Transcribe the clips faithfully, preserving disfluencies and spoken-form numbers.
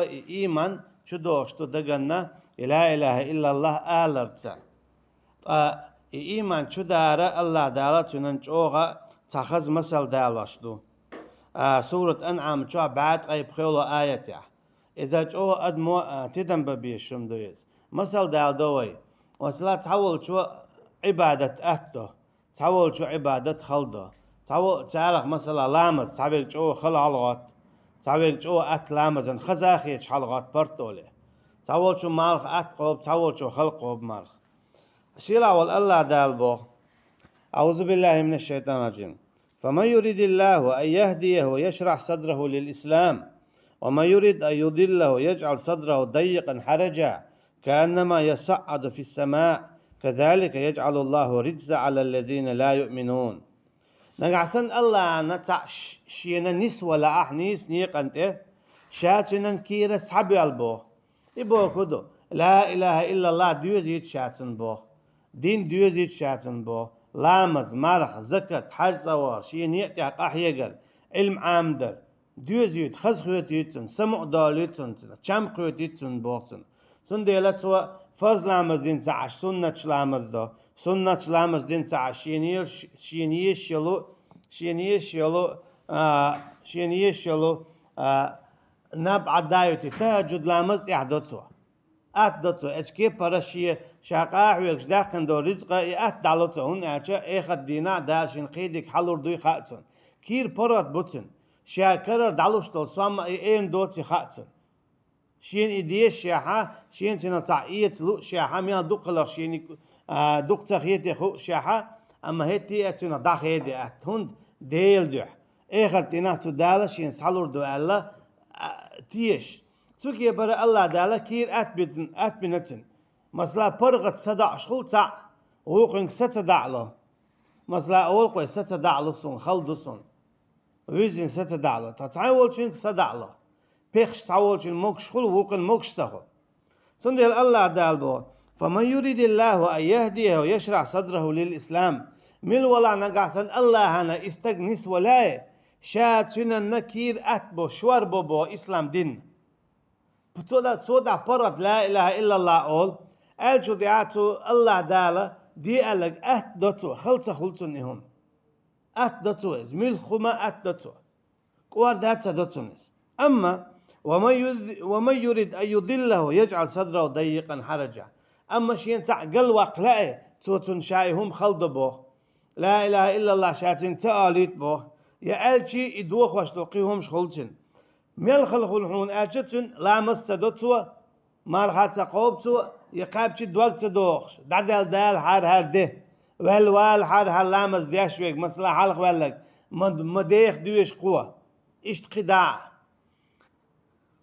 и ийман чудогӀуш ду даганна, и ла илаха иллаллахӀ аларца. Ткъа и ийман чудара Аллахь Дала цуьнан чӀогӀа цхьа хаза масал далош ду. А, Сурат Анъам чохь бӀе ткъе пхоьло аятехь. Иза чӀогӀа адамо, а, тидам бан безаш хӀума ду иза. Масал дала до вай. Масала, цхьаволчо Ӏибадат атто. Цхьаволчо Ӏибадат хала до. Цхьаво-, царах, масала, ламаз, цхьаверг чӀогӀа хала хьалагӀотта. Цхьаверг чӀогӀа атта ламазан, хаза а хеташ хьалагӀотта парт оле. Цхьаволчо марха атта кхобу, цхьаволчо хала кхобу марха. Сийлахь волу Аллахь Дала боху: أعوذ بالله من الشيطان الرجيم. فمن يرد الله أن يهديه يشرح صدره للإسلام، ومن يرد أن يضله يجعل صدره ضيقا حرجا، كأنما يصعد في السماء، كذلك يجعل الله الرجس على الذين لا يؤمنون. Нагахь санна Аллахьна цхьаъ ш-, шена нисвала ахь нийса некъан тӀе, ша цуьнан кийра схьабоьлла боху. И боху ду: «Ла илаха иллаллахӀ доьзийта ша цунна», – боху. «Дин доьзийта ша цунна», – боху. Ламаз, марха, закат, хьаьж цӀа вахар, шен некъа тӀехь къахьегар, Ӏилма Ӏамадар. Доьзуьйту, хаза хоьтуьйту цунна, самукъадолуьйту цунна, чам кхоьтуьйту цунна, боху цунна. Цундела цо фарз ламаз дина ца Ӏаш, суннаташ ламаз до. Суннаташ ламаз дина ца Ӏаш, шена еш-, шена еш йолу, шена еш йолу, а, шена еш йолу, а, наб Ӏаддаюьйту, тахӀаджуд ламаз тӀехь до цо. Атта до цо, эцу кепара шен, ша къахьоьгуш даьккхина долу рицкъа и атта дӀало цо, хӀунда аьлча эхарт дийнахь Дала шена кхидиг хьалур дуй хаьа цунна. Кийра паргӀат бу цуьнан. Ша карара дӀалуш долу сом а и эрна доций хаьа цунна. Шена и дезашехьа, шена цуьнан цхьаъ эца луъушехьа, мел дукха хиларх шена, а, дукха ца хетий хуушехьа, амма хӀетте а цуьнах дӀахеде атта, хӀунда Делан дуьхьа. Эхарт дийнахь цу Дала шена схьалур ду аьлла, а, тешаш. Цу кепара Аллахь Дала кийра атта бицин-, атта бина цуьнан. Масала, паргӀат са доӀуш хуьлу цхьаъ, вукхуьнга са ца доӀало. Масала, олу кхуьнга са ца доӀало суна, хала ду суна. Вуьззина са ца доӀало, ткъа цхьайолчуьнга са доӀало. Пехаш цхьаволчун могуш хуьлу, вукхуьнан могуш ца хуьлу. Цундела Аллахь Дала боху: «Фаман юридиллаху ан яхдияху яшрах садраху лил ислам». Мила валахь нагахь санна Аллахьана и стаг нисвалахь, ша цуьнанна кийра атта бо, шор бо боху ислам дин. Цо да-, цо дахь паргӀат ла илаха иллаллахӀ олу, аьллачул тӀаьхьа цу Аллахь Дала де аьлларг атта до цо, хала ца хуьлу цунна и хӀума. Атта до цо иза, муьлхха хӀума атта до цо. КӀорда ца до цунна иза. Амма, «ва ман юрид, ва ман юрид ан юдиллаху яджӀал садраху даййикъан хьараджа». Амма шена цхьаъ галваккха лаьа, цо цунна ша и хӀума хала до боху. Ла илаха иллаллахӀ ша цуьнга ца олуьйту боху. Я аьлчи и дохош долу кхин хӀумаш хуьлу цуьнан. Мел хала хуьлу хьуна аьлча, цуьнан ламаз ца до цо, марха ца кхобу цо, я кхаьбча дог ца дохуш, дӀадаьлла далахьара хӀара де, ваьлла валахьара хӀара ламаз деш верг, масала, хьалха ваьлларг, ма, ма деха доьшу кхо. Иштта кхидӀа а.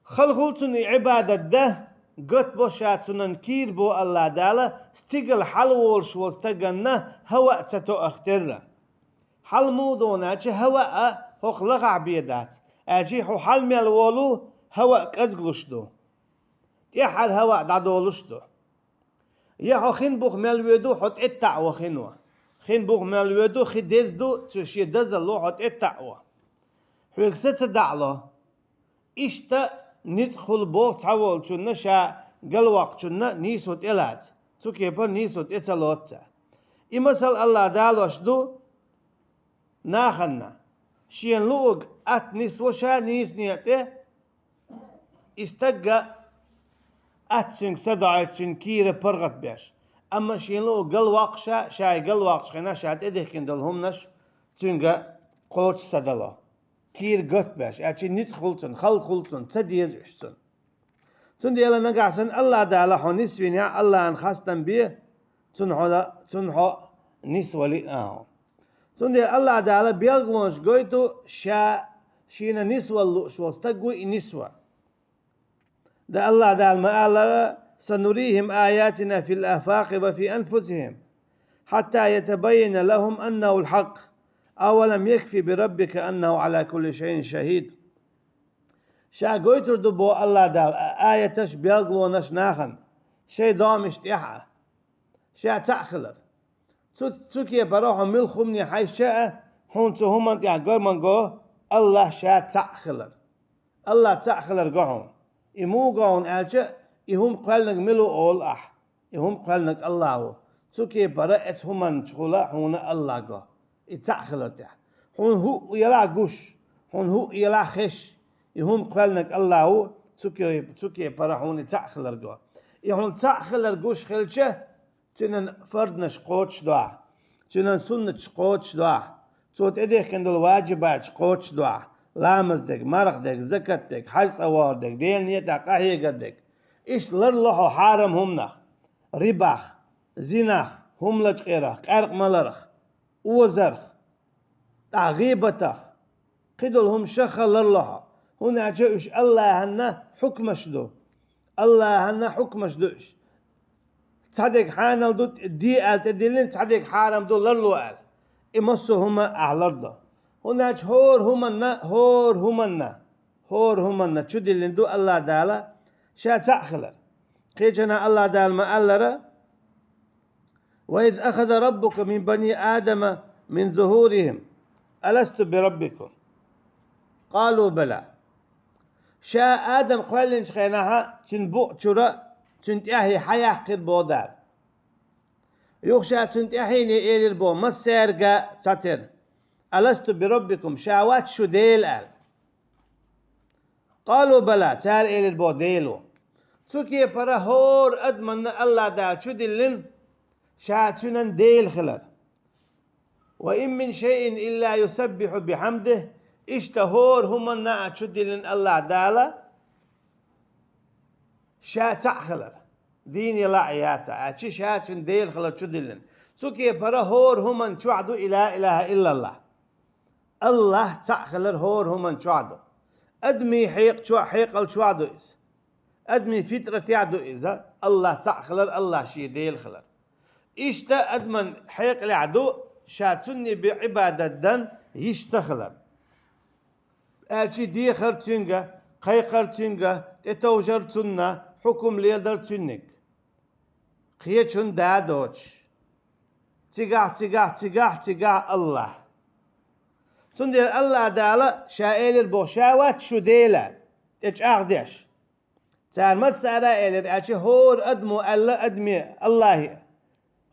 Хала хуьлу цунна и Ӏибадат дан, гатбо ша цунна кийра бо Аллахь Дала, стигала хьалаволуш волу стаганна хӀаваъ ца тоарх терра. Хьал муха ду аьлча, хӀаваъ а хӀокху лахахь бен дац, аьлча хьо хьал мел волу, хӀаваъ кӀезгалуш ду. ТӀаьххьара хӀаваъ дӀадолуш ду. Я хьо хин буха мел воьду, хьо тӀеттаӀ во хино. Хин буха мел воьду, хи деза ду, цу шен дазалло хьо тӀеттаӀ во. Хьоьга са ца доӀало. Иштта ницкъ хуьлу боху цхьаволчунна ша галвоккхучунна нийсо тӀелаца. Цу кепара нийсо тӀе ца лоцу цара. И масал Аллахь далош ду нахана. Шена луург атта нисво ша нийсане тӀе, и стагга атта цуьнга са доӀуьйту, цуьнан кийра паргӀат беш. Амма шена луург галвоккхуш а, ша и галвоккхучу хенахь ша тӀедихкина долу хӀуманаш цуьнга кхочуш са дало. Кийра гатбеш, аьлча ницкъ хуьлу цунна, хала хуьлу цунна, ца деза уьш цунна. Цундела нагахь санна Аллахь Дала хьо нисвинехь, Аллахьан хастам бе, цунна хьо, цунна хьо нисвали а хьо. Цундела Аллахь Дала белгалонаш гойту ша шена нисвала лууш волу стаг ву и нисва. Да Аллахь Дала ма-аллара: «Санурихим аятина фил афакъи ва фи анфусихим, хьатта ятабаййана лахум аннахул хьакъ, авалам якфи би раббика аннаху Ӏала кулли шайин шахид». Ша гойтур ду бо Аллахь Дала а-, аяташ, белгалонаш нахана, шайн домаш тӀехь а. Ша цхьаъ хилар. Цу, цу кепара хьо муьлхха хӀумане хьаьжча а, хьуна цу хӀуманна тӀехь гарман го Аллахь ша цхьаъ хилар. Аллахь цхьаъ хилар го хьуна. И муха го хьуна аьлча, и хӀума кхоьллинарг мила ву олу ахь? И хӀума кхоьллинарг АллахӀ ву. Цу кепара оцу хӀуманчухула хьуна АллахӀ го. И цхьаъ хилар тӀехь. Хьуна хӀуъа елахь гуш, хьуна хӀуъа елахь хезаш, и хӀума кхоьллинарг АллахӀ ву, цу ке-, цу кепара хьуна и цхьаъ хилар го. И хьуна цхьаъ хилар гуш хилча, цуьнан фарднаш кхочушдохь, цуьнан суннаташ кхочушдохь, цо тӀедехкина долу ваджибаташ кхочушдохь, ламаз дерг, марха дерг, закат дерг, хьаьж цӀа вахар дерг, Делан некъа тӀехь къахьегар дерг. Иштта ларло хьо хьарам хӀуманах, рибах, зинах, хӀума лачкъарах, къаьркъа маларах, озарх, тӀаккха гӀийбатах, кхидолу хӀума шаьш а ларло хьо, хӀунда аьлча уьш АллахӀан хьукмаш ду. АллахӀан хьукмаш ду уьш. Цхьадерг хьанал ду, де аьлла тӀедиллина, цхьадерг хьарам ду, ларло аьлла. И массо а хӀума ахь лардо. ХӀунда аьлча хӀора хӀуманна, хӀора хӀуманна, хӀора хӀуманна чудиллина ду АллахӀ Дала Ша цхьаъ хилар. Кхечанхьа АллахӀ Дала ма-аллара: «وإذ أخذ ربك من بني آدم من ظهورهم ألست بربكم؟ قالوا بلى». Ша Адам кхоьллинчу хенахь цуьнан букъ чуьра цуьнан тӀаьхье хьан яьккхира боху Дала? Юха Ша цуьнан тӀаьхьене элира боху массаьрга цхьатера: «ألست بربكم», Ша вац шун Дела аьлла. «قالوا بلى», цара элира боху Дела ву. Цу кепара хӀора адаманна АллахӀ Дала чудиллина Ша цуьнан Дела хилар. «وإن من شيء إلا يسبح بحمده», иштта хӀора хӀуманна а чудиллина АллахӀ Дала Ша цхьаъ хилар. Дийне лаъ яц а, аьлча Ша цуьнан Дела хилар чудиллина. Цу кепара хӀора хӀуманна чохь ду и ла илаха иллаллахӀ. АллахӀ цхьаъ хилар хӀора хӀуманна чохь ду. Адамийн хьекъа чохь, хьекъал чохь ду иза. Адамийн фитратехь ду иза, АллахӀ цхьаъ хилар, АллахӀ шен Дела хилар. Иштта адаман хьекъалехь ду, ша цунна бен Ӏибадат дан йиш ца хилар. Аьлча дехар цуьнга, кхайкхар цуьнга, тӀетовжар цунна, хьукум леладар цуьнниг. Кхечун да доцуш. Цигахь, цигахь, цигахь, цигахь АллахӀ. Цундела АллахӀ Дала Ша элира боху, Ша вац шун Дела, тӀе чӀагӀдеш. Цара массара а элира, аьлча хӀора адамо аьлла адаме АллахӀе.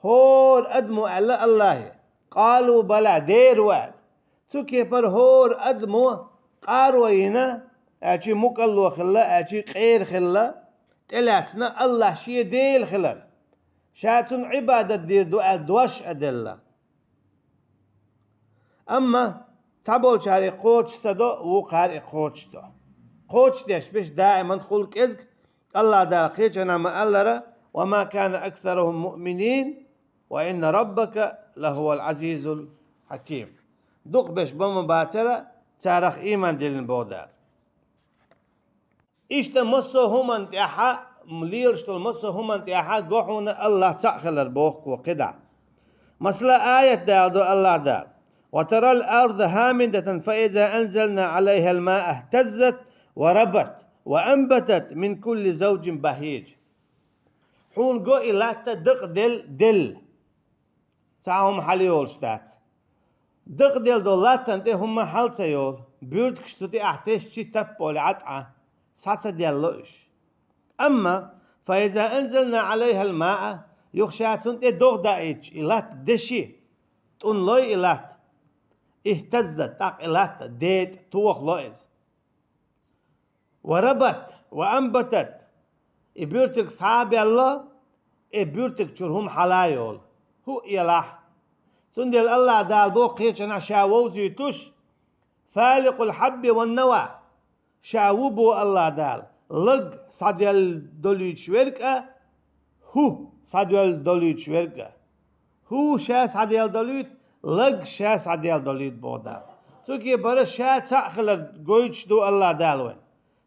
ХӀора адамо аьлла АллахӀе: «قالوا بلى», дера ву аьлла. Цу кепара хӀора адамо къаро йина, аьлча мукӀалло хилла, аьлча къера хилла, тӀелаьцна АллахӀ шен Дела хилар. Ша цунна Ӏибадат дийр ду аьлла дош а делла. Амма цхьаболчара и кхочуш ца до, вукхара и кхочуш до. Кхочушдеш берш даиман хуьлу кӀезиг, АллахӀ Дала кхечанхьа ма-аллара: «وما كان أكثرهم مؤمنين وإن ربك لهو العزيز الحكيم». Дукха берш бан ма бацара, царах ийман диллина боху Дала. Иштта массо а хӀуманна тӀехь, лелаш долу массо а хӀуманна тӀехь го хьуна АллахӀ цхьаъ хилар, боху кхо кхидӀа. Масала, аят даладо АллахӀ Дала: «وترى الأرض هامدة فإذا أنزلنا عليها الماء اهتزت وربت وأنبتت من كل زوج بهيج». Хьуна го и латта дакъаделла, делла. Цхьа хӀума хьалайолуш дац. Дакъаделла долу латтана тӀе хӀумма хьал ца йолу, буьртигаш цу тӀехь тесчи таппа олий Ӏа тӀе, схьа ца делло уьш. Амма, «فإذا أنزلنا عليها الماء», юха ша цунна тӀе догӀа даийтча, и латта деши, тӀунлой и латта, «اهتزت», тӀаккха и латта детӀа, тохало иза. «وربت وأنبتت». И буьртиг схьа а баьлла, и буьртиг чуьра хӀума хьала а йолу. ХӀуъа елахь. Цундела АллахӀ Дала боху кхечанхьа Ша вовзуьйтуш: «فالق الحب والنوى». Ша ву боху АллахӀ Дала, лаг схьаделла долуьйтуш верг а, хӀу схьадоьлла долуьйтуш верг а. ХӀу Ша схьаделла долуьйту, лаг Ша схьаделла долуьйту боху Дала. Цу кепара Ша цхьаъ хилар гойтуш ду АллахӀ Дала вайн.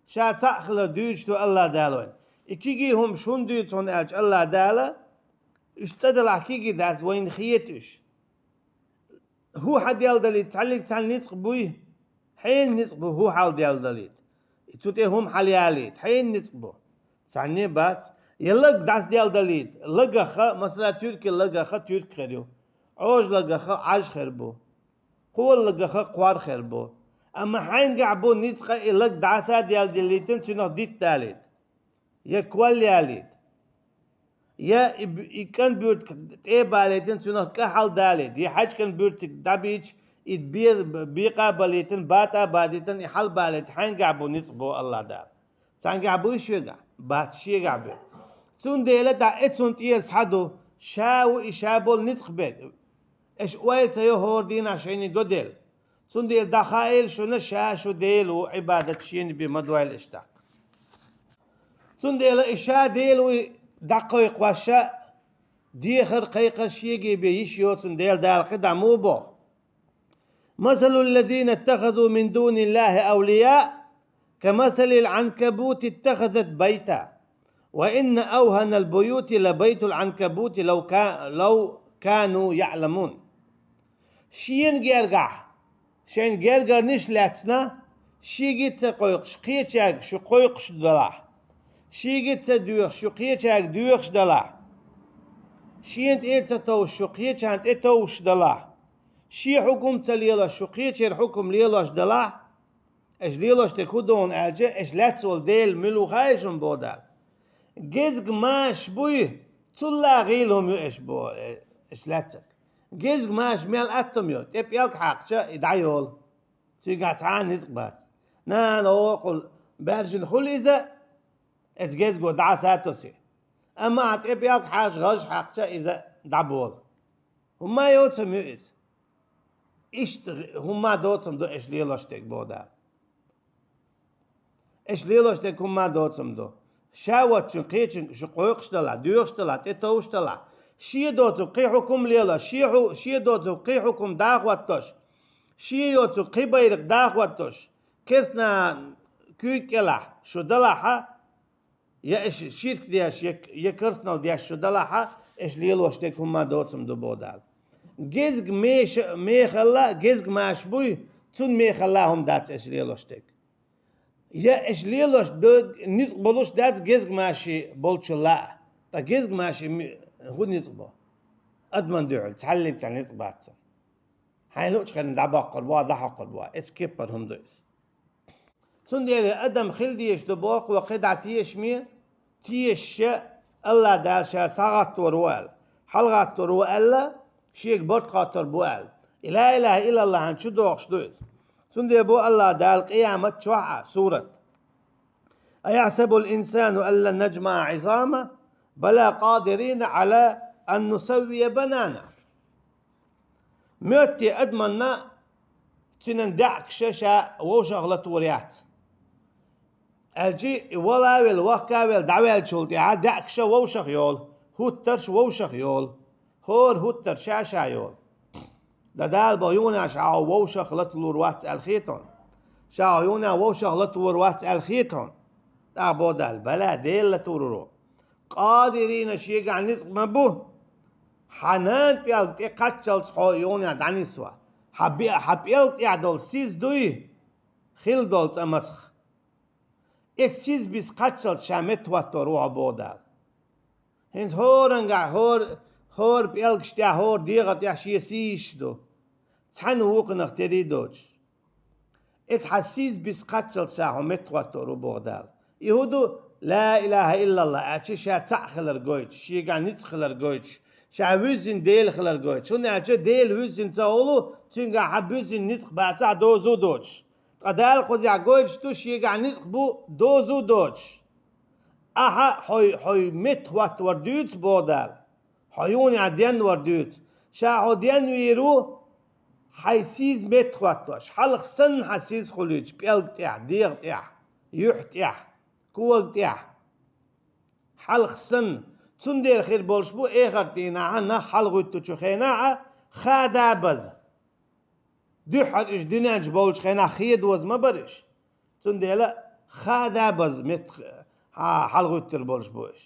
Ша цхьаъ хилар дуьйцуш ду АллахӀ Дала вайн. И кегий хӀумаш хӀунда дуьйцу хьуна аьлча АллахӀ Дала, уьш цӀа далахь кегий дац, вайна хета уьш. ХӀу хьаделла далийта цхьаьллиг цхьана ницкъ буй? Хьенан ницкъ бу хӀу хьалделла далийта? И цу тӀе хӀума хьалаялийта хьенан ницкъ бу? Цхьанне а бац. Я лаг дӀасаделла далийта, лагах а, масала, туьркийн лагах а туьрк хир ю, Ӏожа лагах а Ӏаж хир бу, кхола лагах а кхор хир бу. Амма хьайнагахь бу ницкъ и лаг дӀасаделла далийтина, цуьнах дитт далийта. я кол ялийта, я и б-, и кӀан буьртиг тӀе а балийтина, цунах кӀа хьалдалийта, я хьаьжкӀан буьртиг дӀабийча, и бе-, бекъа а балийтина, батӀа а бадийтина, и хьалбалийта, хьаьнгахь бу ницкъ боху Аллах Дала? Цхьаьнгахь буй шегахь? Бац, шегахь буй. Цундела дӀа э цунна тӀера схьаду, ша ву и ша болу ницкъ берг. Аша ойла ца йо хӀора дийнахь шайна го делла. Цундела дӀахаийла шуна, ша шу Дела ву, Ӏибадат шена бен ма дойла аша тӀаккха. Цундела и ша Дела ву дӀакхойкхош, ша дехар, кхайкхар шеге бен йиш йоцун Дела Дала кхидӀа муха боху: مثل الذين اتخذوا من دون الله أولياء كمثل العنكبوت اتخذت بيتا وإن أوهن البيوت لبيت العنكبوت لو كا-، لو كانوا يعلمون. Шена гергахь шайн гергарниш лаьцна, шега ца кхойкхуш, кхечаьрга шу кхойкхуш далахь, шега ца доьхуш, шу кхечаьрга доьхуш далахь, шена тӀе ца товш, шу кхечарна тӀе товш далахь, шен хьукум ца лелош, шу кхечеран хьукум лелош далахь, аша лелош дерг хӀун ду аьлча, аша лаьцна волу Дела мила ву хаьий шуна боху Дала? Гезгмаш буй, цул а гӀийла хӀума ю аша бо-, аша лаьцнарг. Гезгмаш мел атта хӀума ю, тӀе пӀелг хьаькхча, и дӀайолу. Цигахь цхьа а ницкъ бац. Нана гӀо кхул баьржина хуьлу иза, эца гезго дӀа а сатоси. Амма ахьа тӀе пӀелг хьаьжча, гӀаж хьаькхча, иза дӀаболу. ХӀумма а йоцург ю иза. Иштта хӀумма а доцург ду аша лелош дерг боху Дала. Аша лелош дерг хӀумма а доцург ду. Ша воцчун кхечуьнга шу кхойкхуш далахь, доьхуш далахь, тӀетовш далахь, шен доцург кхин хьукум лелош, шен хьу-, шен доцург кхин хьукум дӀахӀоттош, шен йоцург кхин байракх дӀахӀоттош, керстанан куьйга кӀелахь шу далахьа, я аша ширк деш, я, я керстанал деш шу далахьа, аша лелош дерг хӀумма а доцург ду боху Дала. Гезг меша-, мехалла, гезгмаш буй, цунна мехалла хӀума дац аша лелош дерг. Я аша лелош дерг ницкъ болуш дац гезгмаший болчул а, ткъа гезгмаший ми-, хӀун ницкъ бо? Адамна дуьхьал цхьаллиг цхьа ницкъ бац цунна. Хьайна луучу хенахь дӀабоккхур бу, дӀахьокхур бу, эца кепара хӀума ду иза. Цундела адам хила дезаш ду боху вай кхидӀа тешаме, тешаш а, Аллах Дала ша схьагӀаттор ву аьлла, хьалагӀаттор ву аьлла, шега барт хоттур бу аьлла. И ла илаха иллаллахьан чу дохуш ду иза. Цундела бо Аллах Дала къиямат чохь а сурат: أيحسب الإنسان ألن نجمع عظامه بلى قادرين على أن نسوي بنانه. Моьттий адаманна цуьнан даьӀахкаш ша вовшах латор яц? Аьлча, и вала а велла, вахка а велла, дӀаваьллачул тӀаьхьа даьӀахкаш вовшах йолу, хӀуттарш вовшах йолу, хӀора хӀуттар ша-ша йолу. Дан Дала боху, юха ша хьо вовшах латалур вац аьлла хета хьуна? Ша хьо юха вовшах латалур вац аьлла хета хьуна? ТӀаккха боху Дала: бала, Дела латалур ву. Къадирина, шегахь ницкъ ма бу. Хьан нана пӀелг тӀе кхаччалц хьо юха дӀанисван. Хьан бе-, хьан пӀелг тӀехь долу сиз дуй? Хила долу цӀа мацах. Эца сиз биса кхаччалц ша меттахӀоттор ву хьо боху Дала. ХӀинца хӀорангахь, хӀора, хӀора пӀелгаш тӀехь, хӀора дегӀа тӀехь шен сийсаш ду. Цхьана вукхунах тера доцуш. Эца хьан сиз биса кхаччалц ша хьо меттахӀоттор ву боху Дала. И хӀун ду? Ла илаха иллаллах аьлча, ша цхьаъ хилар гойтуш, шегахь ницкъ хилар гойтуш, ша вуьззина Дела хилар гойтуш. ХӀунда аьлча Дела вуьззина ца хуьлу, цуьнгахь хьан буьззина ницкъ бацахь дозу доцуш. Ткъа Дала кхузахь гойтуш ду, шегахь ницкъ бу дозу доцуш. Ахьа хьой, хьой меттахӀоттор дуьйцу боху Дала. Хьо юха денвар дуьйцу. Ша хьо денвийр ву, хьайн сиз меттахӀоттош. Хьалха санна хьан сиз хуьлуьйтуш, пӀелг тӀехь, дегӀа тӀехь, юьхь тӀехь, кога тӀехь. Хьалха санна. Цундела хир болуш бу эхарт дийнахь нах хьалагӀуьттучу хенахь а хада а база. Дуьххьара уьш дуьнен чу болчу хенахь хедоза ма бара уьш. Цундела хада а база метта хьа-, хьалагӀуьттур болуш бу уьш.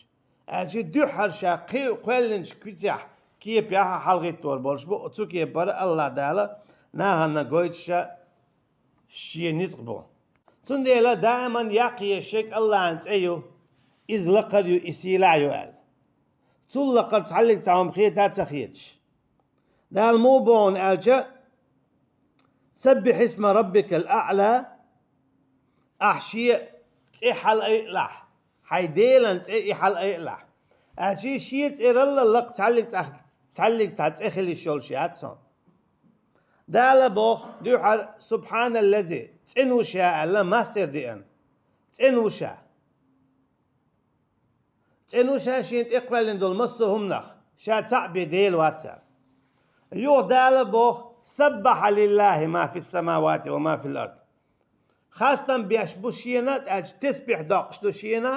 Аьлча дуьххьара ша кхин кхоьллинчу куьцехь, кепехь а хьалагӀиттор болуш бу, цу кепара Аллах Дала нахана гойтуш ша шен ницкъ бу. Цундела даиман яккхий шег Аллахьан цӀе ю, иза лакхара ю, и сийлахь ю аьлла. Цул лакхара цхьаллиг цхьа хӀума хета а ца хеташ. Дала муха боху аьлча: «Саббихь исма раббикал аъла», ахь шен цӀе хьалаайалахь, хьайн Делан цӀе и хьалаайалахь. Аьлча шен цӀералла лакха цхьаллиг цхьа, цхьаллиг цхьа цӀе хила йиш йолуш яц хьуна. Дала боху дуьххьара: «Субханаллази», цӀена ву ша аьлла, мастер деана. ЦӀена ву ша. ЦӀена ву ша шена тӀекхоьллина долу массо а хӀуманах, ша цхьаъ бен Дела вац аьлла. Юха Дала боху: «Саббаха лиллахи ма фис самавати ва ма фил ард». Хастам беш бу шена, аьлча тесбихь доккхуш ду шена,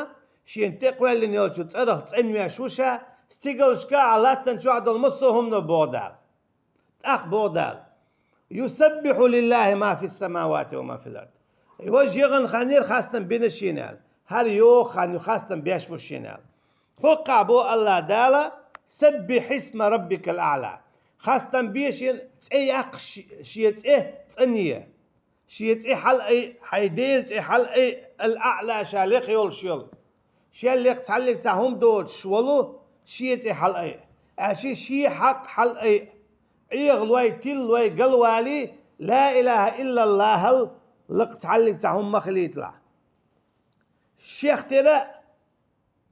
шена тӀекхоьллина йолчу цӀарах цӀанвеш ву ша, стигалшка а, латтана чохь долу массо а хӀумано боху Дала. ТӀаккха боху Дала: «Юсаббиху лиллахи ма фис самавати ва ма фил ард». И важа яхана хан яра хастам бина шена аьлла. ХӀара йоха хан ю хастам беш бу шена аьлла. ХӀокхахь боху Аллах Дала: «Саббихь исма раббикал аъла». Хастам бе шен цӀе яккха ши-, шен цӀе цӀане. Шен цӀе хьалаайа, хьайн Делан цӀе хьалаайа, ал-Аъла ша лекха йолуш йолу. Шел лекха цхьаллиг цхьа хӀума доцуш волу, шен цӀе хьалаайа. Аьлча шен хьакъ хьалаайа. Ӏехалой, тиллой, галвалий, ла илаха иллаллахал лакха цхьаллиг цхьа хӀума ма хилийталахь. Шех тера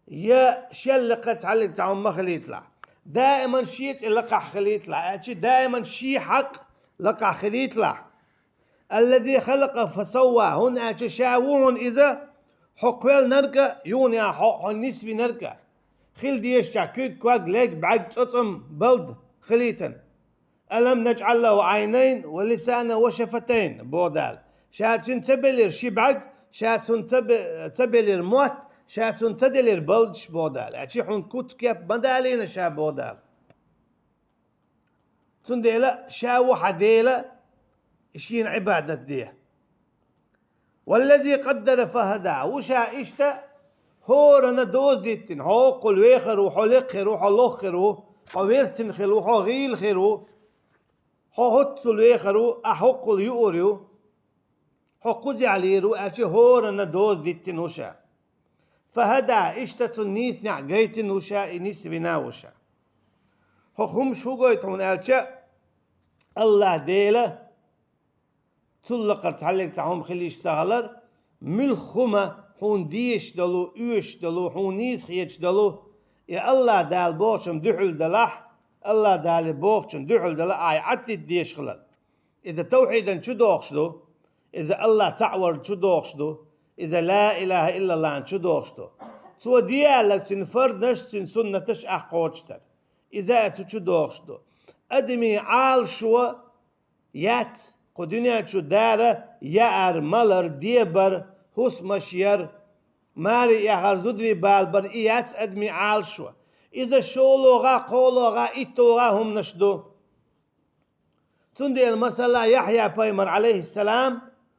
я шел лекха цхьаллиг цхьа хӀума ма хилийталахь. Даиман шен цӀе лакхахь хилийталахь, аьлча даиман шен хьакъ лакхахь хилийталахь. «Аллази халакъа фасавва», хӀунда аьлча ша ву хьуна иза, хьо кхоьллинарг а, юха хьо, хьо нисвинарг а. Хила дезачохь куьг, ког, лерг, бӀаьрг, цӀоцӀам, балда хилийтина. «Алам наджӀал лаху Ӏайнайн ва лисанан ва шафатайн», боху Дала. Ша цуьнан ца белира ши бӀаьрг, ша цуьнан ца бе-, ца белира мотт, ша цуьнан ца делира балдаш, боху Дала. Аьлча хьуна куц-кеп ма далийна ша, боху Дала. Цундела ша ву хьан Дела, шена Ӏибадат де. «Валлази къаддара фахада», ву ша иштта хӀоранна доза диттина, хьо хӀоккхул вехар ву, хьо лекха хир ву, хьо лоха хир ву, хьо верстина хир ву, хьо гӀийла хир ву, хьо хӀоццул вехар ву, ахь хӀоккхул юур ю, хьо кхузехь лийр ву, аьлча хӀоранна доза диттина ву ша. «Фахада», иштта цунна нийсанехь гайтина ву ша, и нисвина ву ша. ХӀокху хӀумаш хӀун гойту хьуна аьлча, Аллах Дела, цул лакхара цхьаллиг цхьа хӀума хила йиш ца хилар, муьлхха хӀума хьуна дезаш долу, оьшуш долу, хьуна нийса хеташ долу, и Аллах Дала бохучунна дуьхьал далахь, Аллах Дала бохучунна дуьхьал дала ахь Ӏаддитта дезаш хилар. Иза тавхьидан чу дохуш ду, иза Аллах цхьаъ вар чу дохуш ду, иза ла илаха иллаллахна чу дохуш ду. Цо де аьлларг, цуьнан фарзаш, цуьнан суннаташ ахь кхочуш дар. Иза а цу чу дохуш ду. Адамийн Ӏалашо яц, кху дуьнен чу дара, яар, малар, дебар, хӀусамаш яр, маре эхар, зударий балабар, и яц адамийн Ӏалашо. Иза шолгӀа, кхоалгӀа, итталгӀа хӀуманаш ду. Цундела, масала, Яхьъя пайхамар, Ӏалайхиссалам,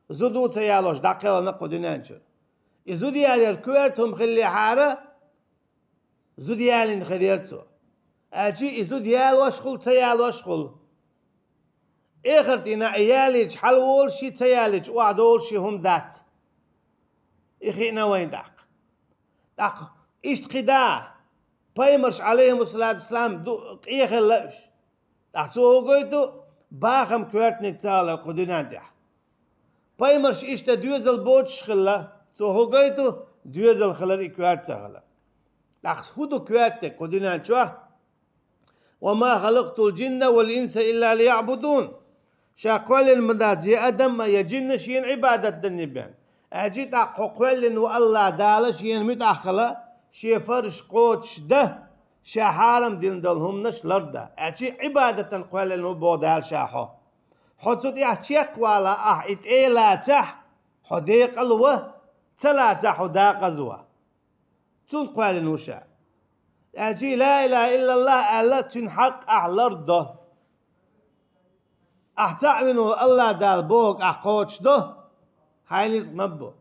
зуда ца ялош дӀакхелхина кху дуьнен чуьра. И зуда ялар коьрта хӀума хиллехьара, зуда ялийна хир яра цо. Аьлча и зуда ялош хуьлу, ца ялош хуьлу. Эхарт дийнахь и ялийча хьалаволуш, и ца ялийча охьадолуш хӀума дац. И хиъна вайна тӀаккха. ТӀаккха иштта кхидӀа, пайхамарш, Ӏалайхимуссалату вассалам, ду-, къехилла уьш. ТӀаккха цо хӀун гойту? Бахам коьртаниг ца хилар кху дуьнен тӀехь. Пайхамарш иштта доьзал боцуш хилла, цо хӀун гойту? Доьзал хилар и коьрта ца хилар. ТӀаккха хӀун ду коьртаниг кху дуьнен чохь? «Ва ма халакътул джинна вал инса илла лияъбудун». Ша кхоьллина ма дац я адам а, я джинна шена Ӏибадат данне бен. Аьлча тӀаккха хьо кхоьллина ву Аллах Дала шена муьтӀахь хила, шен фарзаш кхочушдан, ша хьарам дина долу хӀуманаш лардан. Аьлча Ӏибадатан кхоьллина ву боху Дала ша хьо. Хьо цу тӀехь чекхвала ахь и тӀе лацахь, хьо декъал ван, ца лацахь, хьо декъаза ван. Цунна кхоьллина ву ша. Аьлча ла илаха иллаллах аьлла, цуьнан хьакъ ахь лардо. Ахь цхьаъ вина волу Аллах Дала бохург ахь кхочушдо, хьайн ницкъ ма бу.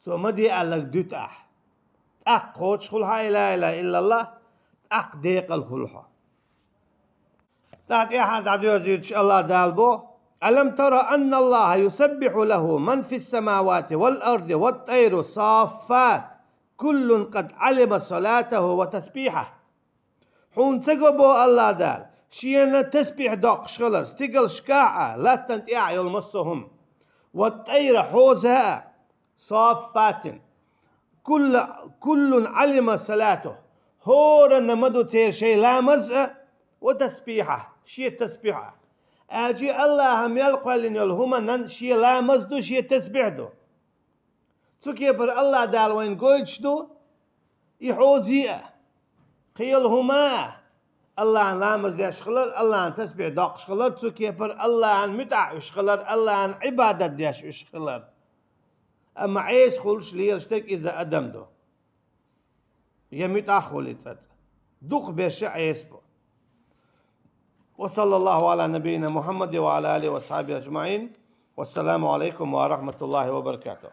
Цо ма де аьлларг дуьту ахь. ТӀаккха кхочуш хуьлу хьан и ла илаха иллаллах, тӀаккха декъал хуьлу хьо. ТӀаккха тӀаьхьара дӀадоьрзуьйтуш Аллах Дала боху: «Алам тара анналлаха юсаббиху лаху ман фис самавати вал арди ват тайру саффат, куллун къад алима салатаху ва тасбихаху». Хьуна ца го боху Аллах Дала, шена тасбихь доккхуш хилар, стигалшкахь а, латтана тӀехь а йолу массо а хӀума. Ват тайра хьоза а, саффатин. كل كل علم صلاته. ХӀоранна ма ду церан шайн ламаз а, وتسبيحه, шен тасбихь а. Аьлча Аллахьа мел кхоьллина йолу хӀуманан шен ламаз ду, шен тасбихь ду. Цу кепара Аллахь Дала вайна гойтуш ду и хьозий а, кхин йолу хӀума а. Аллахьан ламаз деш хилар, Аллахьан тасбихь доккхуш хилар, цу кепара Аллахьан муьтӀахь уьш хилар, Аллахьан Ӏибадат деш уьш хилар. Амма Ӏеса хуьлуш лелаш дерг иза адам ду. Я муьтӀахь хуьлу цӀацӀа. Дукхахберш а Ӏеса бу. وصلى الله على نبينا محمد وعلى آله وصحبه أجمعين. والسلام عليكم ورحمة الله وبركاته.